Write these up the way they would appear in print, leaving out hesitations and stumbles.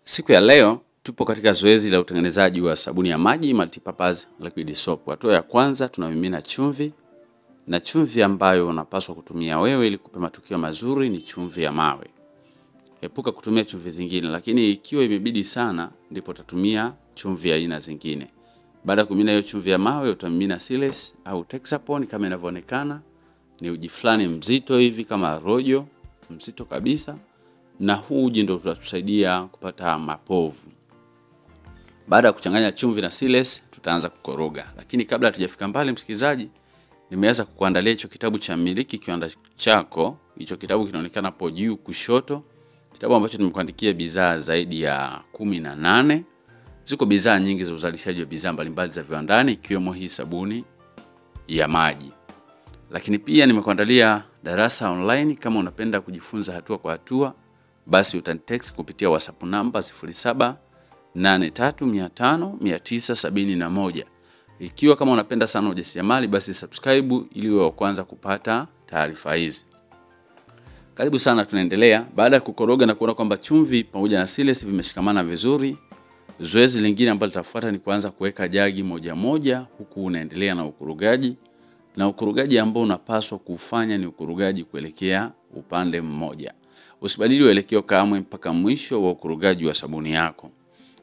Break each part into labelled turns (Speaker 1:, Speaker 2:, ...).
Speaker 1: Siku ya leo tupo katika zoezi la utengenezaji wa sabuni ya maji multipurpose liquid soap. Hatua ya kwanza tunamimina chumvi, na chumvi ambayo unapaswa kutumia wewe ili kupe matokeo mazuri ni chumvi ya mawe. Epuka kutumia chumvi zingine, lakini ikiwa imebidi sana ndipo utatumia chumvi ya aina zingine. Baada ya kumimina hiyo chumvi ya mawe utamimina Siles au Texapon kama inavyoonekana. Ni uji fulani mzito hivi kama rojo, mzito kabisa, na huu uji ndio utatusaidia kupata mapovu. Baada ya kuchanganya chumvi na Siles tutaanza kukoroga. Lakini kabla hatujafika mbali, msikilizaji, nimeweza kukuandalia hicho kitabu cha Miliki Kiwanda Chako. Hicho kitabu kinaonekana hapo juu kushoto. Kitabu ambacho nimekuandikia bidhaa zaidi ya 18. Ziko bidhaa nyingi za uzalishaji wa bidhaa mbalimbali za viwandani ikiwemo hii sabuni ya maji. Lakini pia nimekuandalia darasa online. Kama unapenda kujifunza hatua kwa hatua, basi utanitext kupitia WhatsApp namba 0783500971. Ikiwa kama unapenda sana ujasiriamali, basi subscribe ili uwe wa kwanza kupata taarifa hizi. Karibu sana, tunaendelea. Baada ya kukoroga na kuona kwamba chumvi pamoja na Siles vimeshikamana vizuri, zoezi lingine ambalo litafuata ni kuanza kuweka jagi moja moja, huku unaendelea na ukorogaji. Na ukorogaji ambao unapaswa kufanya ni ukorogaji kuelekea upande mmoja. Usibadili uelekeo kamwe mpaka mwisho wa ukorogaji wa sabuni yako.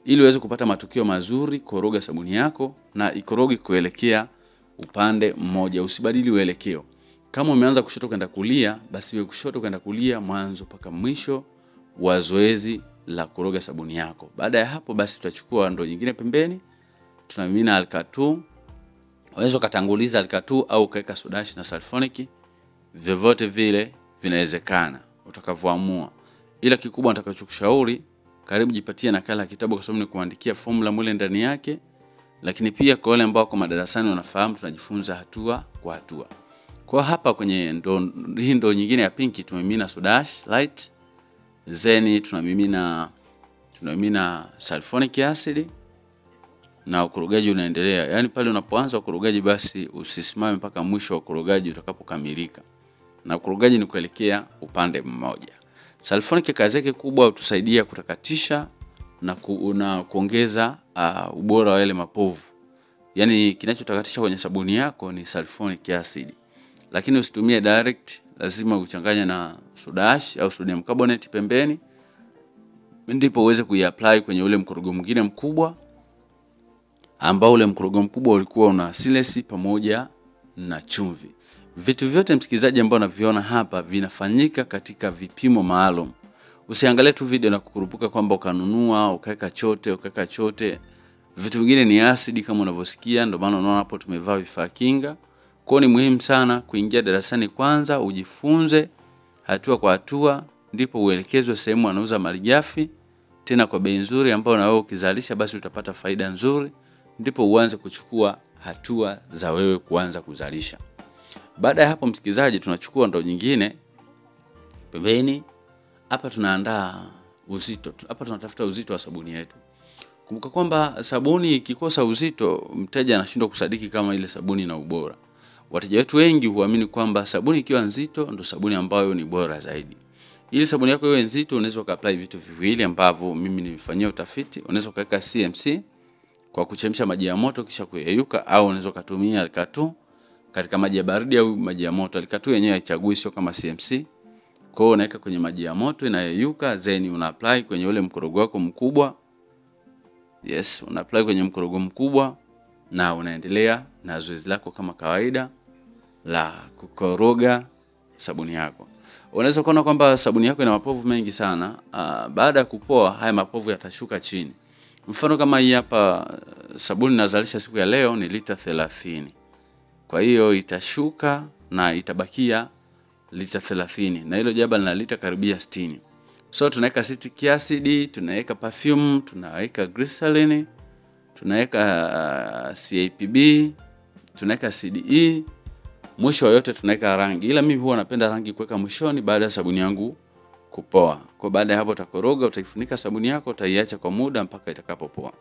Speaker 1: Ili uweze kupata matokeo mazuri, koroga sabuni yako na ikoroge kuelekea upande mmoja. Usibadili uelekeo. Kama umeanza kushoto kwenda kulia, basi iwe kushoto kwenda kulia mwanzo mpaka mwisho wa zoezi la koroga sabuni yako. Baada ya hapo basi tutachukua ndoo nyingine pembeni, tunamimina alkatu. Unaweza kutanguliza alkatu au ukaweka soda ash na sulfonic, vyovyote vile vinawezekana utakavyoamua. Ila kikubwa nitakachokushauri, karibu jipatie nakala ya kitabu kwa sababu ni kuandikia formula mule ndani yake. Lakini pia kwa wale ambao wako madarasani wanafahamu tunajifunza hatua kwa hatua. Kwa hapa kwenye ndoo hii, ndoo nyingine ya pinki, tumemimina soda ash light, zeni tunamimina sulfonic acid na ukorogaji unaendelea. Yaani pale unapoanza ukorogaji basi usisimame mpaka mwisho wa ukorogaji utakapokamilika. Na ukorogaji ni kuelekea upande mmoja. Sulfonic kazi yake kubwa hutusaidia kutakatisha na kuongeza ubora wa yale mapovu. Yaani kinachotakatisha kwenye sabuni yako ni sulfonic acid. Lakini usitumie direct, lazima uchanganye na soda ash au sodium carbonate pembeni, ndipo uweze kuiapply kwenye ule mkorogo mwingine mkubwa, ambao ule mkorogo mkubwa ulikuwa una Siles pamoja na chumvi. Vitu vyote msikilizaji ambao unaviona hapa vinafanyika katika vipimo maalum. Usiangalie tu video na kukurupuka kwamba ukanunua, ukaweka chote, ukaweka chote. Vitu vingine ni asidi kama unavyosikia, ndio maana unaona hapo tumevaa vifaa kinga. Kwa ni muhimu sana kuingia darasani kwanza, ujifunze hatua kwa hatua, ndipo uelekezwe sehemu anauza malighafi tena kwa bei nzuri ambayo na wewe ukizalisha basi utapata faida nzuri, ndipo uanze kuchukua hatua za wewe kuanza kuzalisha. Baada ya hapo msikilizaji, tunachukua ndoo nyingine pembeni. Hapa tunaandaa uzito. Hapa tunatafuta uzito wa sabuni yetu. Kumbuka kwamba sabuni ikikosa uzito, mteja anashindwa kusadiki kama ile sabuni ina ubora. Wateja wetu wengi huamini kwamba sabuni ikiwa nzito ndo sabuni ambayo ni bora zaidi. Ili sabuni yako iwe nzito, unaweza uka-apply vitu viwili ambavyo mimi nimefanyia utafiti. Unaweza ukaweka CMC kwa kuchemsha maji ya moto kisha kuyeyuka, au unaweza ukatumia alkatu katika maji ya baridi au maji ya moto. Alkatu yenyewe haichagui, sio kama CMC. Kwa hiyo unaweka kwenye maji ya moto inayeyuka, then una apply kwenye ule mkorogo wako mkubwa. Yes, una apply kwenye mkorogo mkubwa na unaendelea na zoezi lako kama kawaida la kukoroga sabuni yako. Unaweza kuona kwamba sabuni yako ina mapovu mengi sana. Baada ya kupoa haya mapovu yatashuka chini. Mfano kama hii hapa sabuni nazalisha siku ya leo ni lita 30. Kwa hiyo itashuka na itabakia lita 30, na hilo jaba lina lita karibia 60. So tunaweka citric acid, tunaweka perfume, tunaweka glycerin, tunaweka CAPB, tunaweka CDE, mwisho yote tunaweka rangi. Ila mimi huwa napenda rangi kuweka mwishoni baada ya sabuni yangu kupoa. Kwa baada ya hapo utakoroga, utaifunika sabuni yako, utaiacha kwa muda mpaka itakapopoa.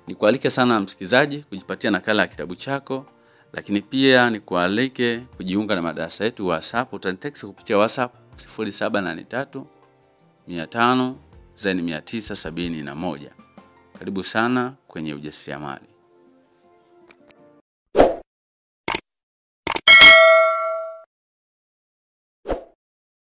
Speaker 1: Nikualike sana msikizaji kujipatia nakala ya kitabu chako, lakini pia nikualike kujiunga na madarasa yetu WhatsApp. Utanitext kupitia WhatsApp 0783 500 then 971. Karibu sana kwenye ujasiriamali.